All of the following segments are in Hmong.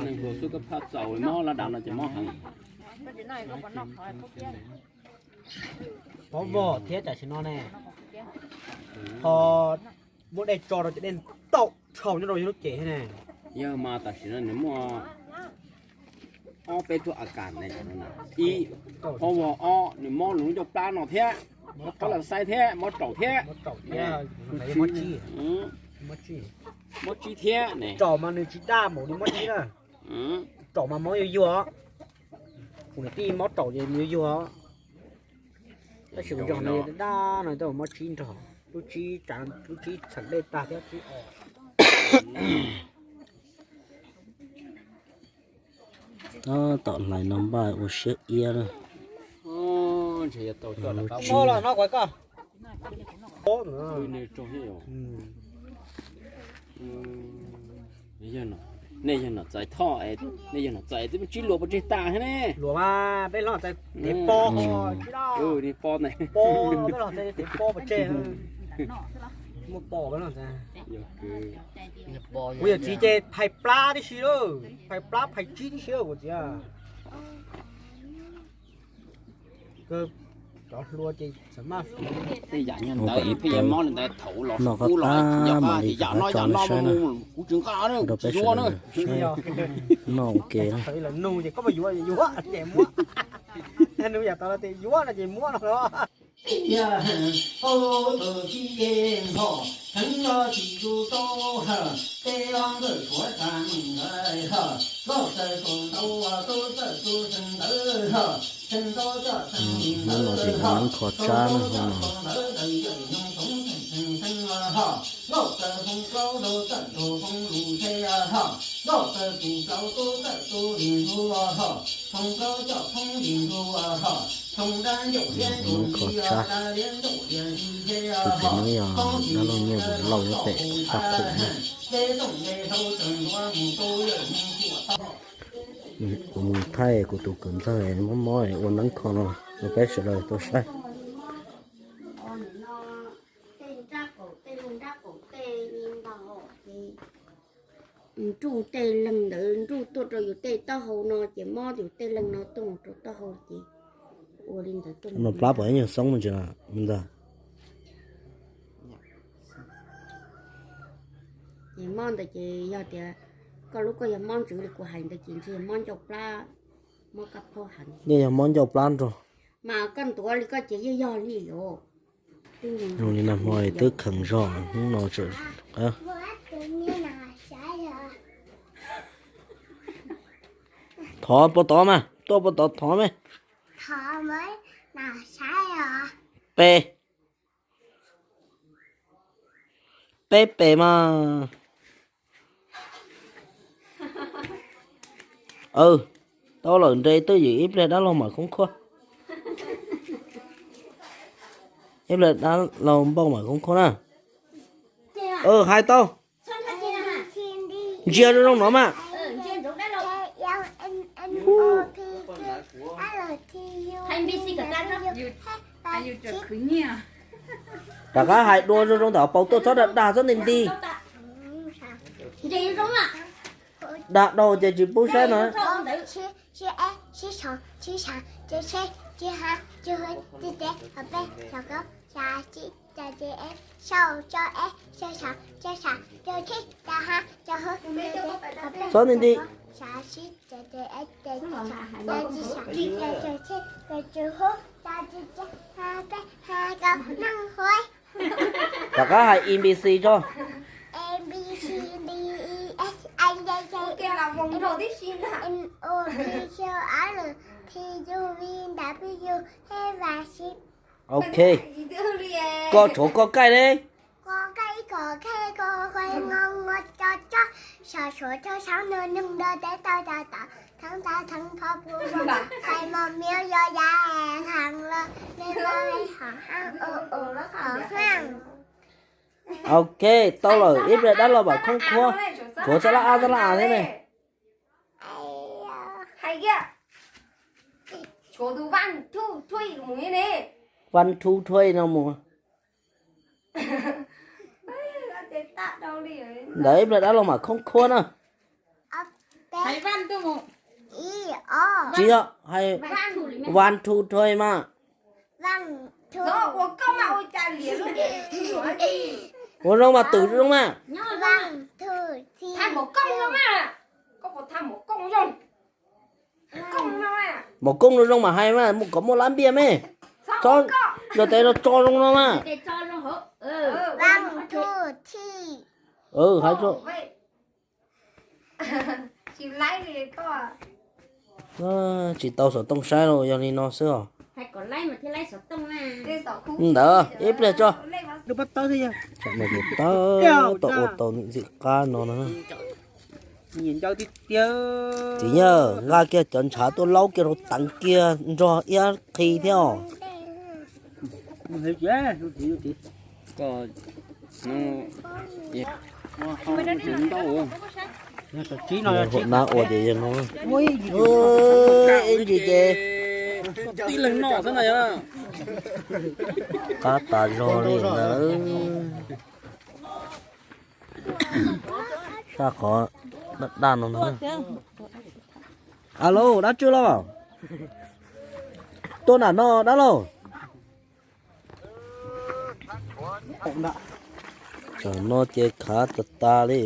Neeg hluas xwb koj phaj txaus mob lab dav no ces mob heev. Pov vog thiab tam sim no ne, ho muab dej tso rau ces dej ntau dhau nyob rau yog lub cev thiab ne. Yog mas tam sim no nws muaj ob peb tug a kas ne, ib, ob vog ob, nws mob lub ncauj plab no thiab, mob los xaib thiab, mob raum thiab, mob tsib thiab ne. Raum mas nws tsis daj npaum li mob tsib na. Raum mas mob yuag yuag, kuv niam tij mob raum ces yuag yuag. Tab sis kuv nco no daj no, mob tsib nrog, lub tsib tsav, lub tsib txheem dej tag thiab tsib os. Tab tom hlais no npaj ua siab iab na. Nej yog nom txais thoj, nej yog nom txais twb tsib luas pov tseg tas thiab ne. Luas mas peb los txais tev pob, pob, peb los txais tev pob pov tseg. Muaj pob peb los txais. Kuv yawm txiv ces phais plab tib si lauj, phais plab phais tsib tib si kuv txiv. Cov hluas ces xav maj tej yam nyob ntawd pheej yuav mob li ntawd thaum los no, qhov tab mam li yam no yam no kuv tsis nqa rau peb sawv daws saib noj ua ke na. Nug ces koj yuav yuav ces muab, nug yam tau los tias yuav no ces muab no. Hnub no ces ua neeb kho tsab na hnub no. Ua neeb kho tsab. Tus txiv neeb yog dab laug Nyiaj Vus Lauj nyob pem Faj Khuam na. Kuv mus thaij kuv tus kwv ntxawg mob mob ua neeb kho no rau peb sawv daws tau saib. Nruj tej leeg ntawd nruj tuaj rau yus tej taub hau no ces mob yus tej leeg no tuaj mus rau taub hau ces ua li ntawd tuaj. No plab puas ib nyuag xoob mus ntsis me ntag. Ces mob ntawd ces yog tias koj lub koj yog mob ntsws li kuv hais ntawd ces ntshe yog mob ncauj plab, mob kab phaub heev. Yeej yog mob ncauj plab nrog. Mas koj ntuav li koj ces yeej yog li os. Zoo li nag hmo twb kheev zog hnub no tseem qab. Thov puas tod mas, tuaj puas tod thov me. Pe, peb pem mas. Tau lawm, nres twj ywm ib pliag dab laug mam khoob khuab. Ib pliag dab laug npauj mam khoob khuab na. Hais tau. Ntsia zoo zoo no mas. Rov qab hais dua zoo zoo ntawm hauv paus tuaj, txhob dag dag, txhob nti nti. Dag dhau ces tsis pub saib no. Txhob nti nti. Rov qab hais A B C tso. Ok. Koj tshov koj kaij ne. Ok, tau lawm, ib pliag dab laug mam khoob khuab. Tshuav xab lab ab xab lab as thiab ne. One, two, three no mus. Ntawd ib pliag dab laug mam khoob khuab na. Tsis yog, hais one two three mas. Ua zoo mas, twm zoo mas. Maum koob zoo zoo mas hais mas, kom muaj lab npiaj me. Txhob yog tes tso zoo no mas. Tsis tau xov tooj saib los yog li no xwb os. Ntawd ib pliag tso. Tau ua tau ntxim qab no na. Txiv Yawg, nqa kiag cov ntshav tuaj laub kiag rau teev kiag nrog iab qhi thiab os. Hauv na ua ces yog no. Ib ntsis ces qab tas zog li ntawd. Sab qhov daj daj no. Alo, dab tswj los? Tuaj nram no dab laug. Tam no ces khav tas tas li.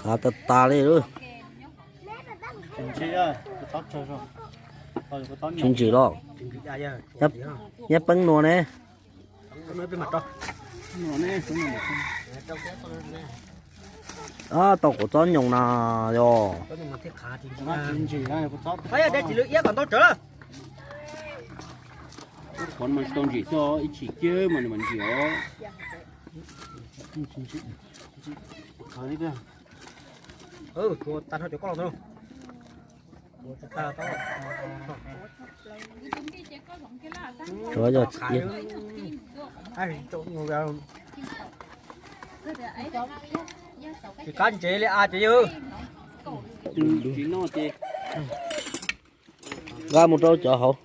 Khav tas tas li. Tsis ntsim los? Nyob peeb nua ne. Tau quav txob nyoos na yog. Tsis ntsim xwb, ib chim kiag mas nws mam ntsim os. Tsis qab ntsev li a ces yog. Nqa mus rau cov hauv.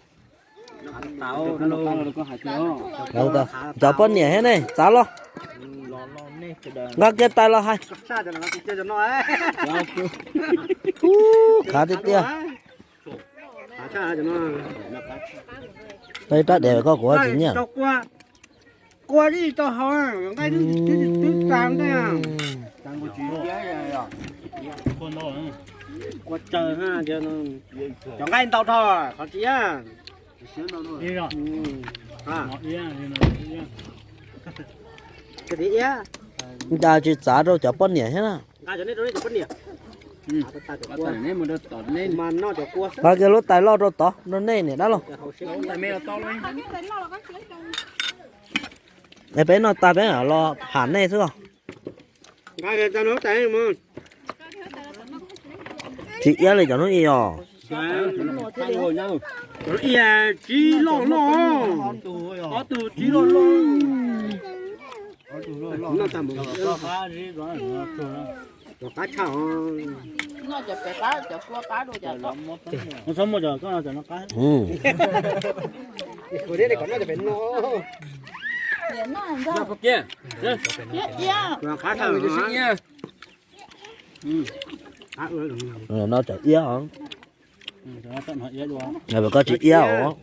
Cov poj niam thiab ne, txav los. Nqa kiag tais los hais. Khav tiag tiag. Rab diav koj kuv tsis nyiam. Qua ib tau hau, nqaij twb twb tag ntej. Qua tsawg, cov nqaij ntau dhau, qhov tsis iab. Cas tsis txav rau cov poj niam thiab na. Nqa kiag lub tais loj rau tod rau nej niam dab laug. Es peb noj tas peb los ham nej xwb os. Tsis iab li cov hnub i os. Tsis loj loj, ob tug tsis loj loj. Cov qab tshaj os. No cov iab os. Koj tsis iab os.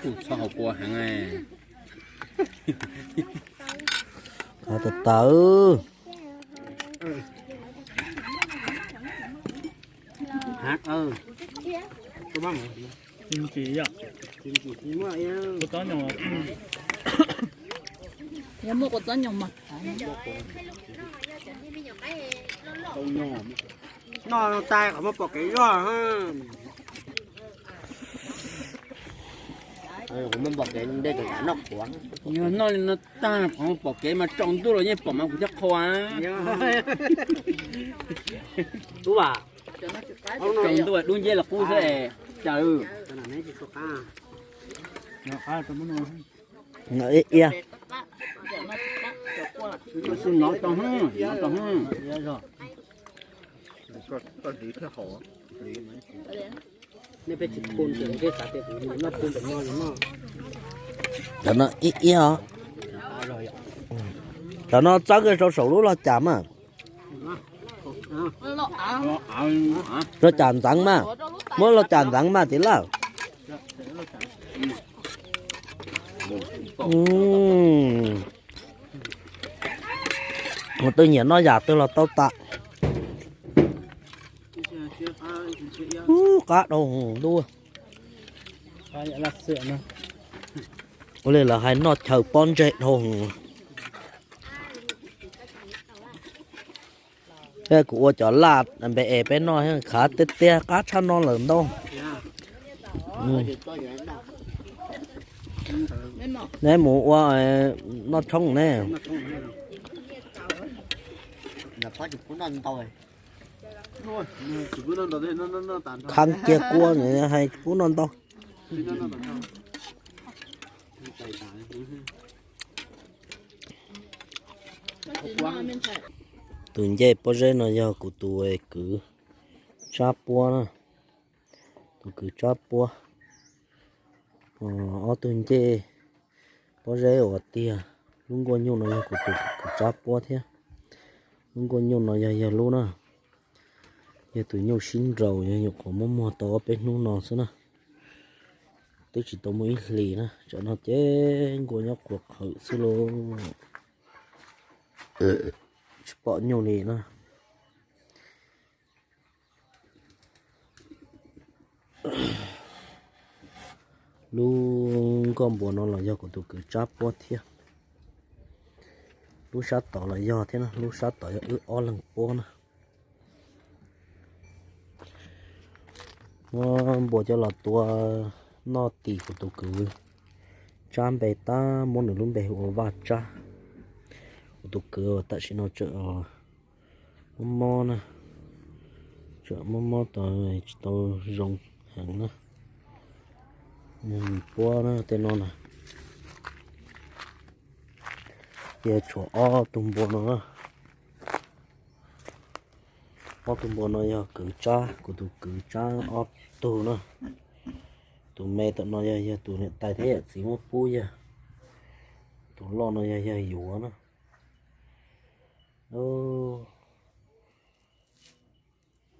Txhob hau kua heev. Tawv. Yog muaj kua txob nyoos mas. Noj tais qhov muaj pom kev zog. Kuv muaj pom kev ntej kuv noj qhuav. Yog noj li no tag qhov muaj pom kev mas tsaus ntuj los yeej pom mas kuv thiaj qhuas. Tsaus ntuj dub nceb los qub xwb es cas. Ib iab. Nov tau, nov tau. Koj hliv thiaj haum. Cov no ib iab os. Cov no txawb kiag rau saum lub log cas mas. Log cas ntxeev mas. Muab log cas ntxeev mas tim lawm. Tus twg nyiam noj yam twg los tau tas. Ub, qab dhau hwv ntuj. Ua li lawv hais noj chaw pob ntseg dhau hwv. Kuv ua cov laj npe es peb noj khav tiag tiag, qab tshaj no lawm ntau. Neb mus ua noj tshoob ne. Khab kiag kua hais tsis pub noj ntau. Tus ncej pob zeb no yog kuv tus kwv tsab puab na. Tus kwv tsab puab. Ob tug ncej pob zeb uas tiag, lub nkuaj nyuj no yog kuv tus kwv tsab puab thiab. Lub nkuaj nyuj no yog yawg lub na. Yog tus nyuj sib nraus, yog nyuam qhuav muab muag tau ob peb hnub no xwb na. Twb tsis tau muaj ib hlis na, tsam no ces nkuaj nyob qhuav qhawv xwb lauj. Tsis pom nyuj li na. Lub nkoj npua no los yog kuv tus kwv tsab puab thiab. Lub sab tod los yog thiab na, lub sab tod yog wb ob leeg puab na. Muab npua coj los tua noj tim kuv tus kwv tsab npe tab muab nws lub npe hu ua Vaj Tsab. Kuv tus kwv uas tam sim no tseem mob mob na, tseem mob mob tau tsis tau zoo heev na. Puab na tej no na, ces tshuav ob tug npua no na. Ob tug npua no yog kwv tsab, kuv tus kwv tsab ob tug na. Tus me tam no yog yog tus niam tais thiab yawm txiv muab pub yawg. Tus loj no yog yawg yuav na.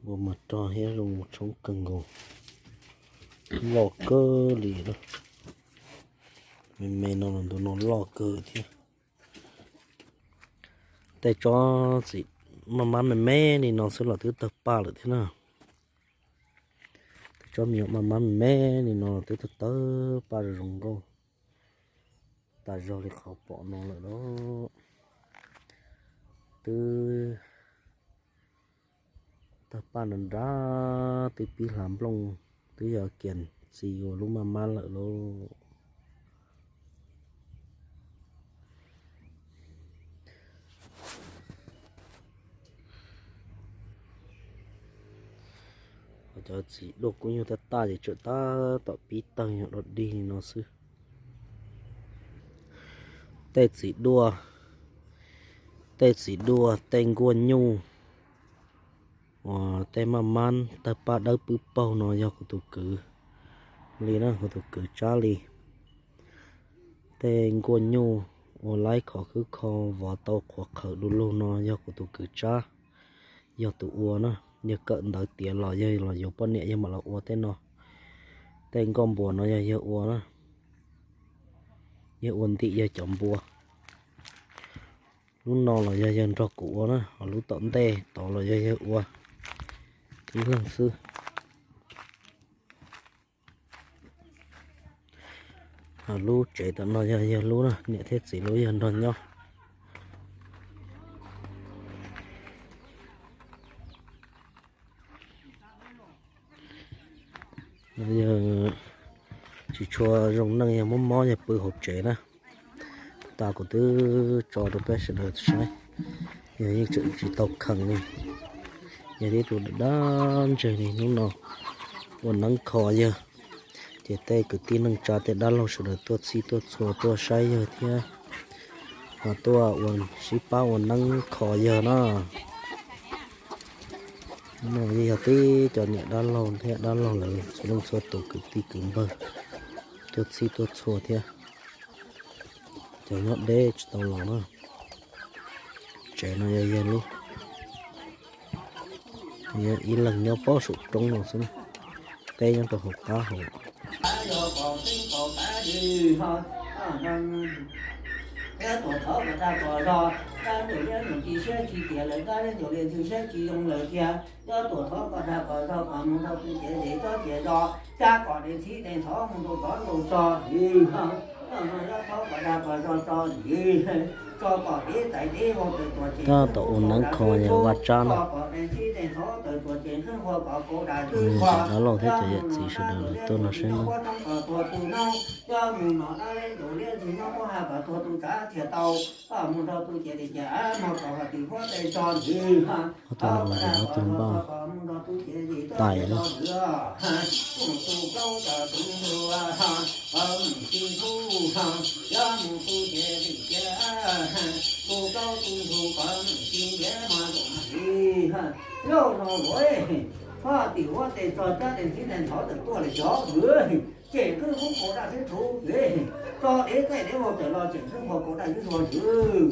Npua mas rog thiab zoo tshoob kawg nkaus. Loj kawg li na. Me me no los ntu no loj kawg thiab. Tej tsob txiv maj mab me me li no xwb los twb tawg paj lawm thiab na. Tej tsob me nyuam maj mab me me li no los twb tawg tawg paj zoo zoo nkauj tas zog li qhov pom no lawm lauj. Twb tawg paj nrad nrad, twb pib hlav nplooj, twb yog kiag txiv ua lub maj mab lawm lauj. Cov txiv duaj kub nyuj tab taj ces tseem tab tom pib tawg nyuag dog dig li no xwb. Tej txiv duaj, tej txiv duaj, tej nkuaj nyuj, uas tej maj mab tawg paj dawb pwb paug no yog kuv tus kwv li na, kuv tus kwv tsab li. Tej nkuaj nyuj ua laib khov khwb kho vov tau qhuav qhawv du lug no yog kuv tus kwv tsab, yog tus ua na. Yog kawm ntawv tiav los yog los yuav poj niam yog mam los ua tej no. Tej nkoj npua no yog yawg ua na, yawg ua ntim yawg cov npua. Lub no los yog yawg nrog kuv ua na, ho lub tom ntej tod los yog yawg ua ib leeg xwb. Ho lub tsev tom no yog yawg lub na, niam thiab txiv lub yawg nrog nyob. Yog tsis tshua zoo neej yog muab mob yog pw hauv tsev na. Tas kuv twb tso rau peb sawv daws saib, yog yeej tseem tsis tau khees li. Yog tib tug dab ntseg li hnub no ua neeb kho yawg, ces tej kwv tij neej tsa tej dab laug sawv daws tuaj txhij tuaj txhua tuaj saib yawg thiab, ho tuaj ua sib pab ua neeb kho yawg na. No yog tib cov niam dab laug thiab dab laug lawv txhua leej txhua tus kwv tij kwv npawg tuaj txhij tuaj txhua thiab. Cov nyob deb tsis tau los na. Tsev no yog yog lub, yog ib leeg nyob pob saum roob no xwb, peb nyob rau hauv qab hauv. Thiab tuam thov kom dag kom zog, dab ntawm liab ntawm tsis siab tsis tiag lawm, dab liab ntawm liab ntxwg siab tsis zoo lawm thiab. Nyob tuam thov kom dag kom zog kom mus nrog tus ciav zem tsob ciav zos, cab kom dev txhib dev ntxhov mus nrau tov nrau tog. Nyob thov kom dag kom zog tso, tso kom dev txais dev vau tawm tuam tsev, tau ua neeb kho yog vaj tsab no. Kom dev txhib dev ntxhov tawm tuam tsev nqeeb vau kom kaum dam twb kho. Dab laug thiab cov yawm txiv sawv daws lawv tuaj noj saib noj. Tuag tus noob, coj mus nom dab liab ntawm liab ntxwg nyob muab hais kom tuag tus tsav thiaj tau. Mus nrog tus ciav dev ciav mog kom hais tim huab tais tso ntxiv. Ob tug no los yog ob tug npaj tais na. Tus plaub cov tus ntug, mus tsis ntug, yog mus tus ciav dev ciav, tus plaub tus ntug kom mus tsis ntiav mas zaum ntxiv. Zaum no lawm, ho tim huab tais tso cab dev txhib dev ntxhov tawm tuaj lawm cov ntawd. Tseem nqeeb hub kaum daj xwb thaum ces tso dev txaij dev vau tawm los tseem nqeeb vau kaum daj xwb thaum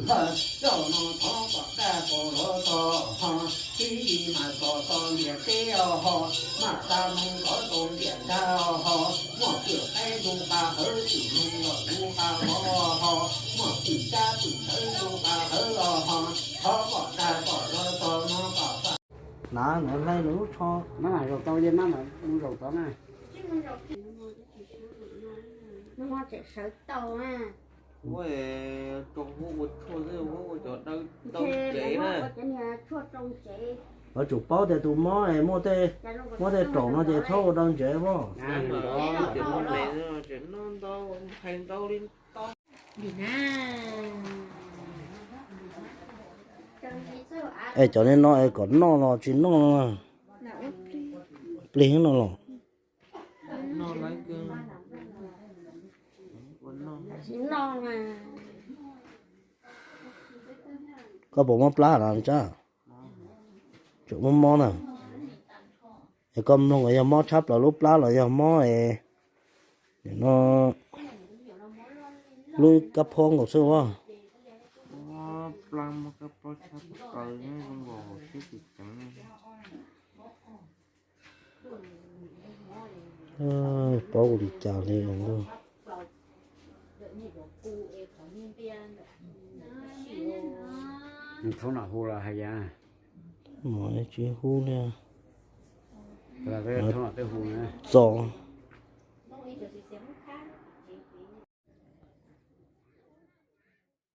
ces. Zaum no thov kom daj kom zog tso, ho tib yim mas kom tso ntiaj teb os ho, mam tsa moo kov tau ntiaj ntag os ho, muaj twm qaib ntug qa hawv twm moo los ntug qa vov os ho, muaj twm cab twm ntawv ntug qa hawv os ho, thov kom daj kom zog tso no kom. Nav, nav hlais nws lub tsho. Mab mam zaum tau, mab mam mus zaum tod na. Hnub no tseem sawv tau na. Ua, ua tshuaj xwb, ua cov dawb tau tsev na. Yuav tsum paub tias tus mob es muaj tej, muaj tej raum no ces txhob ua dawb ntsev mog. Tseem noj ntau, hais ntau li ntau. Es cov no es kom noj los tsis noj no? Plig no los. Koj puas mob plab na Tsab? Tseem mob mob na. Es koj mloog yog mob tshab plaws lub plab los yog mob es no lub kab phob nkaus xwb as? Paub ua li cas li. Thaum no hu los hais yas. Tsis hu li. Txo.